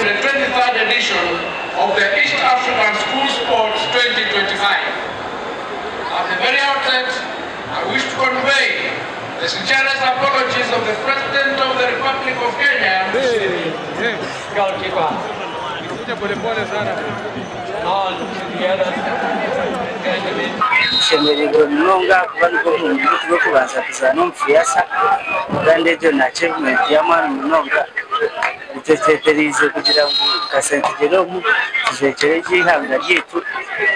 The 23rd edition of the East African School Sports 2025. At the very outset, I wish to convey the sincerest apologies of the President of the Republic of Kenya. Goalkeeper. All together. Nshemereirwe munonga ahakuba nigwo murundi gwaitu gw'okubanza kuzaana omu FEASSSA kandi egyo ni achievement y'amaani munonga. Tweteekateekire kugira ngu nka St Jerome tujwekyere gye eihanga ryaitu,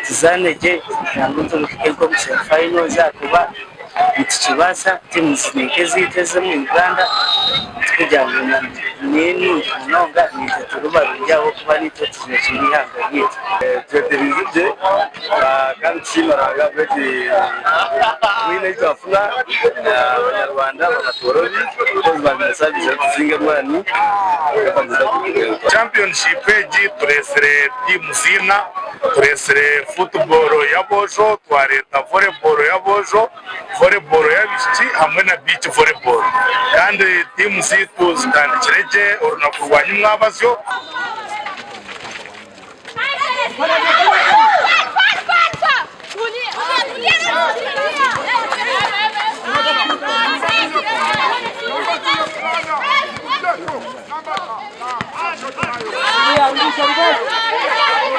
tuzaane gye nangwa tuhike nk'omu semi finals ahakuba nitukibaasa tiimu ni nk'ezaitu ez'omu Uganda tikugira ngu ni nungi munonga naitwe turi barungi ahabw'okuba naitwe tujwekyire eihanga ryaitu. Twetereize gye kandi tusiima Ruhanga ahabw'egi win ei twafuna. Abanyarwanda bakatworobi because babaire baija kutusinga amaani. Championship egi tureetsire tiimu ina, tureetsire football y'aboojo, twareeta volleyball y'aboojo, volleyball y'abaishiki hamwe na beach volleyball. Kandi tiimu zaitu zitandikire gye orunaku rwa nyimwabazyo.